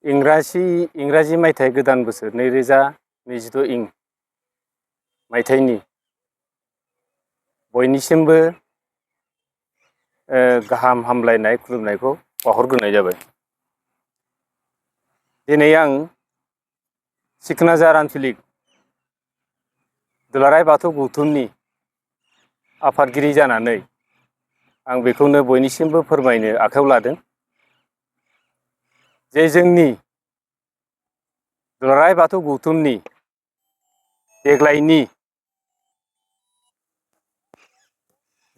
इंराजि मायथाइ गोदान बोसोर 2022 इं मायथाइनि बयनिसिमबो गाहाम हामलायनाय खुलुमनायखौ बावहरग्रोनाय जाबाय। दिनै आं सिखनाजार आन्चलिक दुलाराय बाथौ गौथुमनि आफादगिरि जानानै आं बेखौनो बयनिसिमबो फोरमायनो आखायाव लादों जे जोंनि दुलाराय बाथौ गौथुमनि देग्लायनि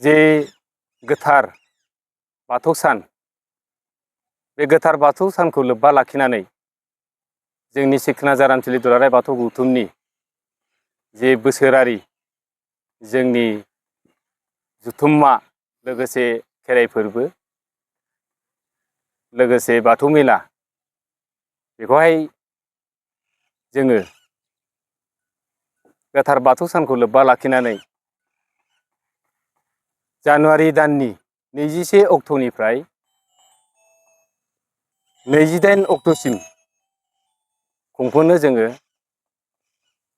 जे गोथार बाथौ सान, बे गोथार बाथौ सानखौ लोब्बा लाखिनानै जोंनि सिखनाजार आन्चलिक दुलाराय बाथौ गौथुमनि जे बोसोरारि जोंनि जुथुम्मा लोगोसे खेराइ फोरबो लोगोसे बाथौ मेला, बेखौहाय जोङो गोथार बाथौ सानखौ लोब्बा लाखिनानै जानुवारि दाननि 21 अक्ट'निफ्राय 28 अक्ट'सिम खुंफुंनो जोङो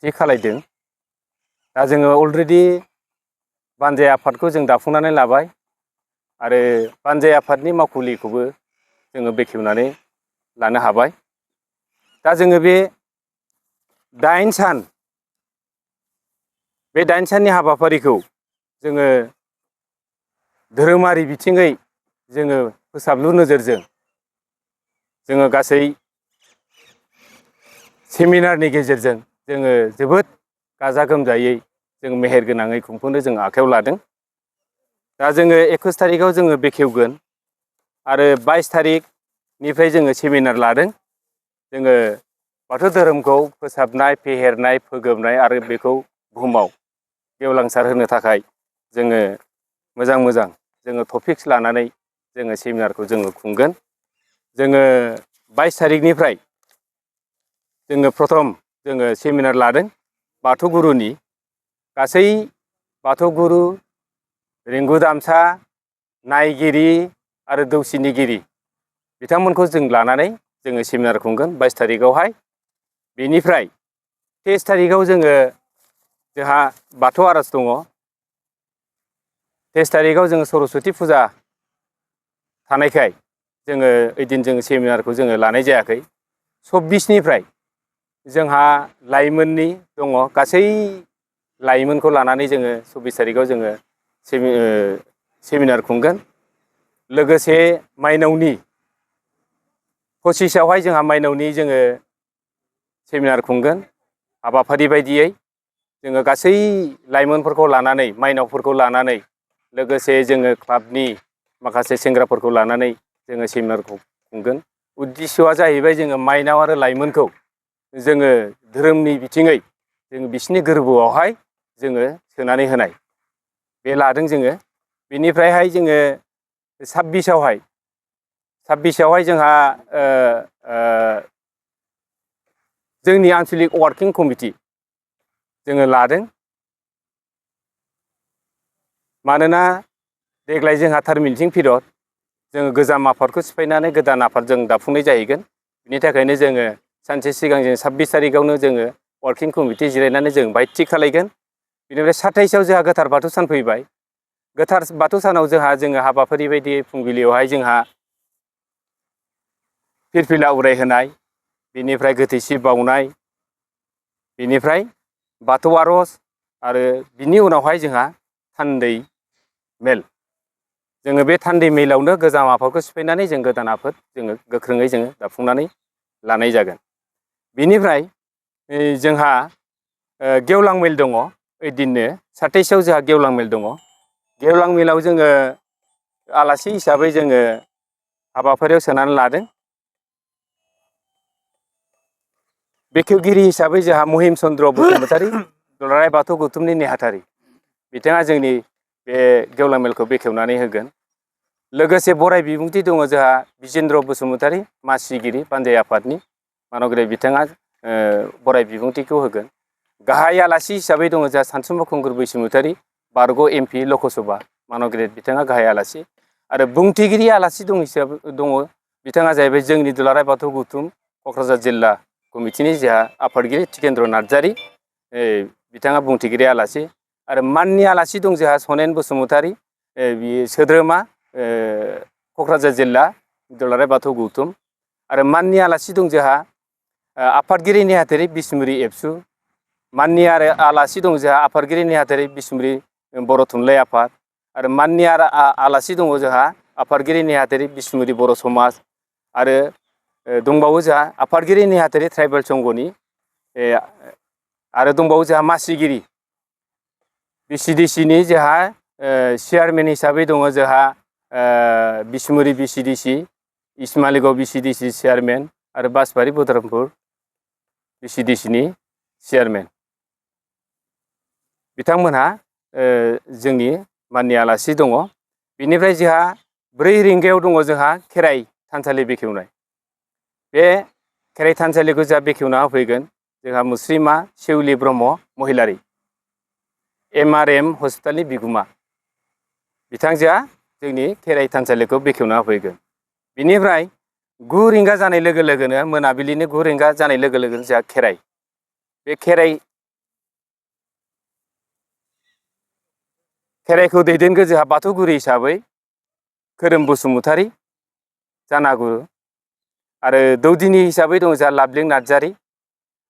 थि खालायदों। दा जोङो अलरेडि बानजाय आफादखौ जों दाफुंनानै लाबाय आरो बानजाय आफादनि मावखुलिखौबो जोङो बेखेवनानै लानो हाबाय। दा जोङो बे 8 सान, बे 8 साननि हाबाफारिखौ जोङो धोरोमारि बिथिङै जोङो फोसाबलु नोजोरजों जोङो गासै सेमिनारनि गेजेरजों जोङो जोबोद गाजा गोमजायै जों मेहेर गोनाङै खुंफुंनो जों आखायाव लादों। दा जोङो 21 थारिखआव जोङो बेखेवगोन आरो 22 थारिखनिफ्राय जोङो सेमिनार लादों। जोङो बाथौ धोरोमखौ फोसाबनाय, फेहेरनाय, फोगोबनाय आरो बेखौ बुहुमाव गेवलांसार होनो थाखाय जोङो मोजां जोङो टपिक्स लानानै जोङो सेमिनारखौ जोङो खुंगोन। जोङो 22 थारिखनिफ्राय जोङो प्रथम जोङो सेमिनार लादों बाथौ गुरुनि। गासै बाथौ गुरु, रिंगु दामसा, नायगिरि आरो दौसिनिगिरि बिथांमोनखौ जों लानानै जोङो सेमिनार खुंगोन 22 थारिखआवहाय। बेनिफ्राय 23 थारिखआव जोंहा बाथौ आर'ज दङ। 23 थारिखआव जोङो सरस्वती फुजा थानायखाय जोङो ओइदिन जोङो सेमिनारखौ जोङो लानाय जायाखै। 24निफ्राय जोंहा लाइमोननि दङ, गासै लाइमोनखौ लानानै जोङो 24 थारिखआव जोङो सेमिनार खुंगोन। लोगोसे माइनावनि 25आवहाय जोंहा माइनावनि जोङो सेमिनार खुंगोन। हाबाफारि बायदियै जोङो गासै लाइमोनफोरखौ लानानै, माइनावफोरखौ लानानै, लोगोसे जोङो क्लाबनि माखासे सेंग्राफोरखौ लानानै जोङो सेमिनारखौ खुंगोन। उद्दिस'आ जाहैबाय जोङो माइनाव आरो लाइमोनखौ जोङो धोरोमनि बिथिङै जोङो बिसिनि गोरबोआवहाय जोङो सोनानै होनाय, बे लादों जोङो। बेनिफ्रायहाय जोङो 26आवहाय जोंहा जोंनि आन्चलिक वार्किं कमिटि जोङो लादों। मानोना देग्लाय जोंहा थारमिनथिं पिरियड, जोङो गोजाम आफादखौ सिफायनानै गोदान आफाद जों दाफुंनाय जाहैगोन। बिनि थाखायनो जोङो सानसे सिगां जों 26 थारिखआवनो जोङो वार्किं कमिटि जिरायनानै जों बाहाय थि खालायगोन। बेनिफ्राय 27आव जोंहा गोथार बाथौ सान फैबाय। गोथार बाथौ सानाव जोङो हाबाफारि बायदि फुंबिलियावहाय जोंहा फिरफिला उरायहोनाय, बेनिफ्राय गोथैसि बावनाय, बेनिफ्राय बाथौ आर'ज आरो बिनि उनावहाय जोंहा थान्दै मेल। जोङो बे थान्दै मेलावनो गोजाम आफादखौ सिफायनानै जों गोदान आफाद जोङो गोख्रोङै जोङो दाफुंनानै लानाय जागोन। बेनिफ्राय जोंहा गेवलां मेल दङ। ओइदिननो 27आव जोंहा गेवलां मेल दङ। गेवलां मेलाव जोङो आलासि हिसाबै जोङो हाबाफारियाव सोनानै लादों। बेखेवगिरि हिसाबै जोंहा महिम चन्द्र बसुमतारी, दुलाराय बाथौ गौथुमनि नेहाथारि, बिथाङा जोंनि बे गेवलां मेलखौ बेखेवनानै होगोन। लोगोसे बराय बिबुंथि दङ जोंहा बिजेन्द्र बसुमतारी, मासिगिरि बानजाय आफादनि मानगेर बिथाङा बराय बिबुंथिखौ होगोन। गाहाय आलासि हिसाबै दङ जोंहा सानसुमा खुंगुर बैसोमुतारी, बारग' MP लकसभा मानगेर बिथाङा गाहाय आलासि आरो बुंथिगिरि आलासि दं बिथाङा जाहैबाय जोंनि दुलाराय बाथौ गौथुम क'क्राझार जिल्ला कमिटिनि जोंहा आफादगिरि टिकेन्द्र नार्जारि, बिथाङा बुंथिगिरि आलासि। आरो माननि आलासि दं जोंहा सनेन बसुमतारि, बियो सोद्रोमा क'क्राझार जिल्ला दुलाराय बाथौ गौथुम। आरो माननि आलासि दं जोंहा आफादगिरि नेहाथारि बिसमुरि एबसु। माननि आरो आलासि दं जोंहा आफादगिरि नेहाथारि बिसमुरि बर' थुनलाइ आफाद। आरो माननि आलासि दङ जोंहा आफादगिरि नेहाथारि बिसमुरि बर' समाज। आरो दंबावो जोंहा आफादगिरि नेहाथारि ट्राइबेल संघनि, आरो दंबावो जोंहा मासिगिरि VCDC नि जोंहा चेयारमेन हिसाबै दङ जोंहा बिसमुरि VCDC, इस्मालिगाव VCDC चेयारमेन आरो बासबारि बदरमपुर VCDC नि चेयारमेन। बिथांमोनहा जोंनि माननि आलासि दङ। बेनिफ्राय जोंहा 4 रिंगायाव दङ जोंहा खेराइ थानसालि बेखेवनाय। बे खेराइ थानसालिखौ जोंहा बेखेवना होफैगोन जोंहा मुस्रिमा सेउलि ब्रह्म महिलारि, MRM हस्पिटालनि बिगुमा। बिथांजोआ जोंनि खेराइ थानसालिखौ बेखेवना होफैगोन। बिनिफ्राय 9 रिंगा जानाय लोगो लोगोनो, मोनाबिलिनि 9 रिंगा जानाय लोगो लोगोनो जोंहा खेराइ। बे खेराइखौ दैदेनगोन जोंहा बाथौगुरि हिसाबै खोरोम बसुमतारि जानागुरु। आरो दौदिनि हिसाबै दङ जोंहा लाबलिं नार्जारि।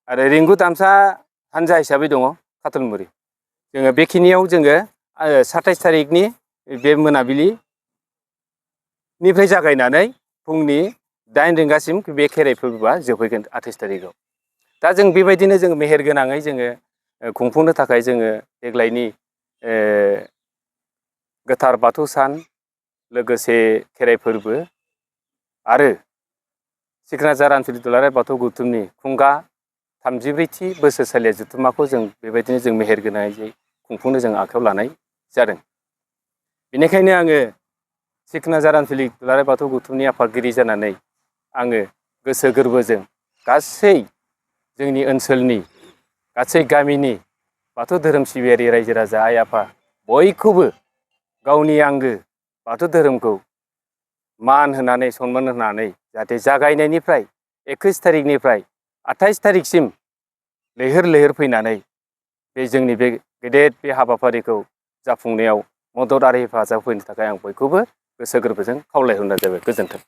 आरो रिंगु दामसा हानजा हिसाबै दङ खाथलमुरि। जोङो बेखिनियाव जोङो 27 थारिखनि बे मोनाबिलिनिफ्राय जागायनानै फुंनि 8 रिंगासिम बे खेराइ फोरबोआ जोबहैगोन 28 थारिखआव। दा जों बेबायदिनो जों मेहेर गोनाङै जोङो खुंफुंनो थाखाय जोङो देग्लायनि गोथार बाथौ सान, लोगोसे खेराइ फोरबो आरो सिखोनाजार आनसलिक दुलाराय बाथौ गौथुमनि खुंगा 34थि बोसोरसालिया जथुम्माखौ जों बेबायदिनो जों मेहेर गोनाङै खुंफुंनो जों आखायाव लानाय जादों। बेनिखायनो आङो सिखोनाजार आनसलिक दुलाराय बाथौ गौथुमनि आफादगिरि जानानै आङो गोसो गोरबोजों गासै जोंनि ओनसोलनि गासै गामिनि बाथौ धोरोम सिबियारि रायजो राजा आइ आफा बयखौबो गावनि आंगो बाथौ धोरोमखौ मान होनानै सनमान होनानै जाहाथे जागायनायनिफ्राय 21 थारिखनिफ्राय 28 थारिखसिम लैहोर लैहोर फैनानै बे जोंनि बे गेदेर बे हाबाफारिखौ जाफुंनायाव मदद आरो हेफाजाब होनो थाखाय आं बयखौबो गोसो गोरबोजों खावलायहरनाय जाबाय। गोजोन्थों।